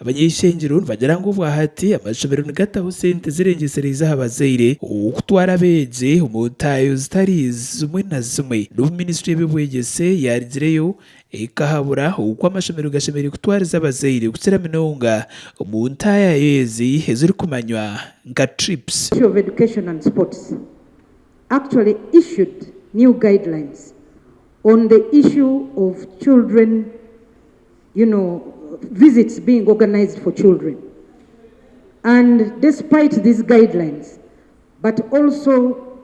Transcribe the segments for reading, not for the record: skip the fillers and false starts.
Abany'eishengyero nibagira ngu obwahati amashomero nigataho sente zirengyesereize aha bazaire okutwara abeegi omu ntaayo zitari zimwe na zimwe n'obu minisitule y'eby'obwegyese yaarugireyo ekahabura oku amashomero gashemereire kutwariza abazaire kukira munonga omu ntaayayo ezi ezirikumanywa nka trips. Ministry of Education and Sports actually issued new guidelines on the issue of children you know, visits being organized for children. And despite these guidelines, but also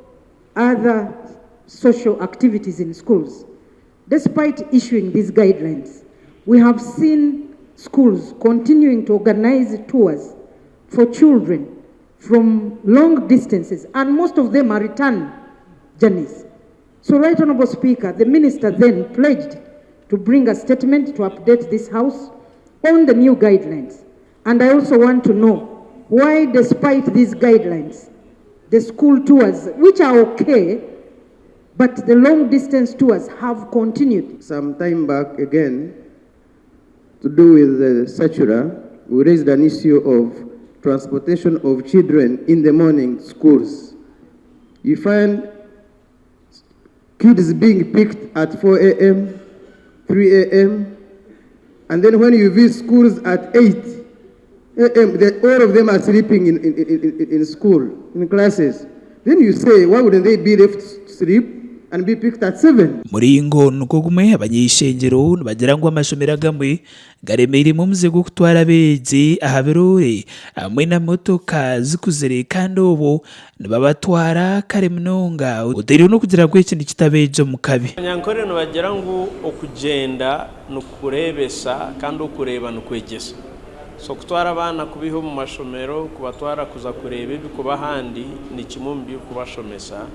other social activities in schools, despite issuing these guidelines, we have seen schools continuing to organize tours for children from long distances, and most of them are return journeys. So, Right Honourable Speaker, the Minister then pledged to bring a statement to update this House on the new guidelines. And I also want to know why, despite these guidelines, the school tours, which are okay, but the long distance tours have continued. Some time back again, to do with the circular, we raised an issue of transportation of children in the morning schools. You find kids being picked at 4 a.m., 3 a.m., and then when you visit schools at 8 a.m., they, all of them are sleeping in school, in classes. Then you say, why wouldn't they be left to sleep and be picked at 7? Muringo nigwo gumwe, abany'eishengyero nibagira ngu amashomero agamwe garemeiremu omuze gw'okutwara abeegi aha biroore hamwe na motoka zikuzire kandi obwo nibabatwara kare munonga otaireho n'okugira ngu eki nikita abeegi omu kabi. Abanyankore nibagira ngu okugyenda nikureebesa kandi okureeba nikwegyesa. So okutwara abaana kubaiha omu mashomero kubatwara kuza kureeba ebirikuba ahandi ni kimwe omu birikubashomesa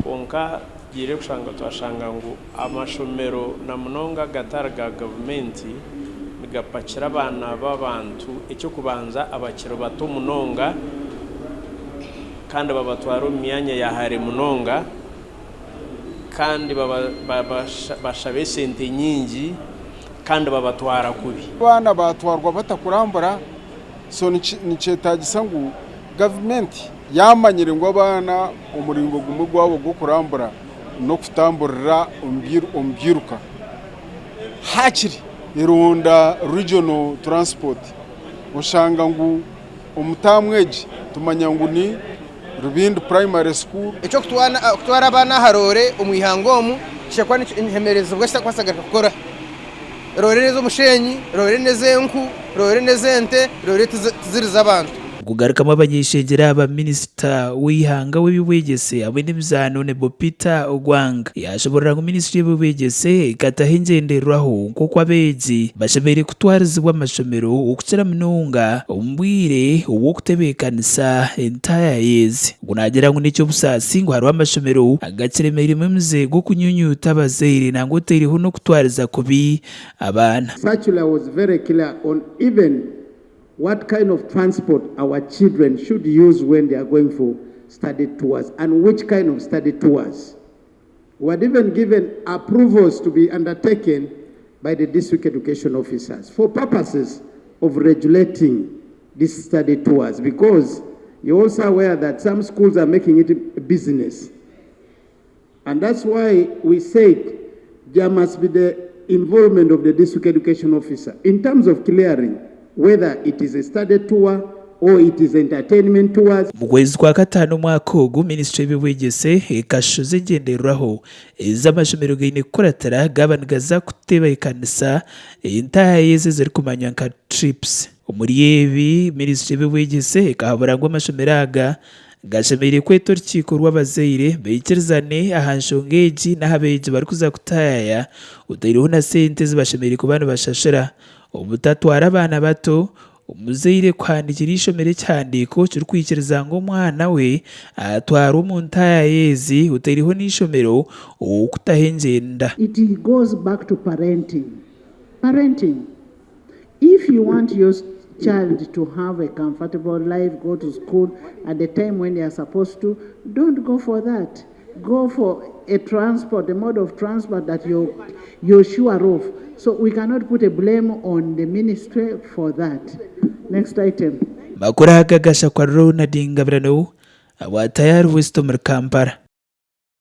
kwonka tugiire kushanga twashanga ngu amashomero na munonga agatari ga gavumenti nigapakira abaana b'abantu eky'okubanza abakiri bato munonga kandi babatwara omu myanya ya hare munonga kandi babashaba esente nyingi kandi babatwara kubi. Abaana batwarwa batakurambura so nikyetagisa ngu gavumenti yamanyire ngu abaana omuringo gumwe gwabo gw'okurambura n'okutamburira omu byiruka hakiri eronda regional transport oshanga ngu omu taamu egi tumanya ngu ni Rubindi Primary School. Eky'okutwara abaana aha roore omu ihanga omu kishaija kuba nikihemerezibwa ekitakubaasa kugaruka kukora. Roore n'ez'omusheenyi, roore n'ez'enku, roore n'ez'ente, roore tiziri z'abantu. Okugarukamu abany'eishengyero aba, Minisita w'eihanga w'eby'obwegyese hamwe n'emizaano Nebo Peter Ogwang yashoborora ngu minisiture y'eby'obwegyese ekataho engyendererwaho nk'oku abeegi bashemereire kutwarizibwa amashomero okukira munonga omu bwire obw'okutebeekanisa entaayaaya ezi. Ogu naagira ngu n'eky'obusaasi ngu hariho amashomero agakiremeiremu emize gw'okunyunyuuta abazaire nangwa otaireho n'okutwariza kubi abaana. Circular was very clear on even what kind of transport our children should use when they are going for study tours and which kind of study tours. We had even given approvals to be undertaken by the district education officers for purposes of regulating these study tours because you're also aware that some schools are making it a business. And that's why we said there must be the involvement of the district education officer in terms of clearing whether it is a study tour or it is entertainment tours. Omu kwezi kwa kataano omwaka ogu, minisitule y'eby'obwegyese ekashoza engyendererwaho ezi amashomero gaine kukuratira gaaba nigaza kutebeekanisa entaaha ezi ezirikumanywa nka TRIPS. Omuri ebi, minisitule y'eby'obwegyese ekahabura ngu amashomero aga gashemereire kweta orukiiko rw'abazaire baikirizane aha nshonga egi n'aha beegi barikuza kutaayaaya otaireho na sente ezi bashemereire kuba nibashashura. Obutatwara abaana bato, omuzaire kuhandiikira eishomero ekihandiiko kirikwikiriza ngu omwana we atwarwe omu ntaayaaya ezi otaireho n'eishomero okutaho engyenda. It goes back to parenting. Parenting. If you want your child to have a comfortable life, go to school at the time when they are supposed to, don't go for that. Go for a transport, a mode of transport that you're, you're sure of. So we cannot put a blame on the ministry for that. Next item. Makuru aga gashakwa Ronald Ngabirano awa Tayari West omuri Kampala.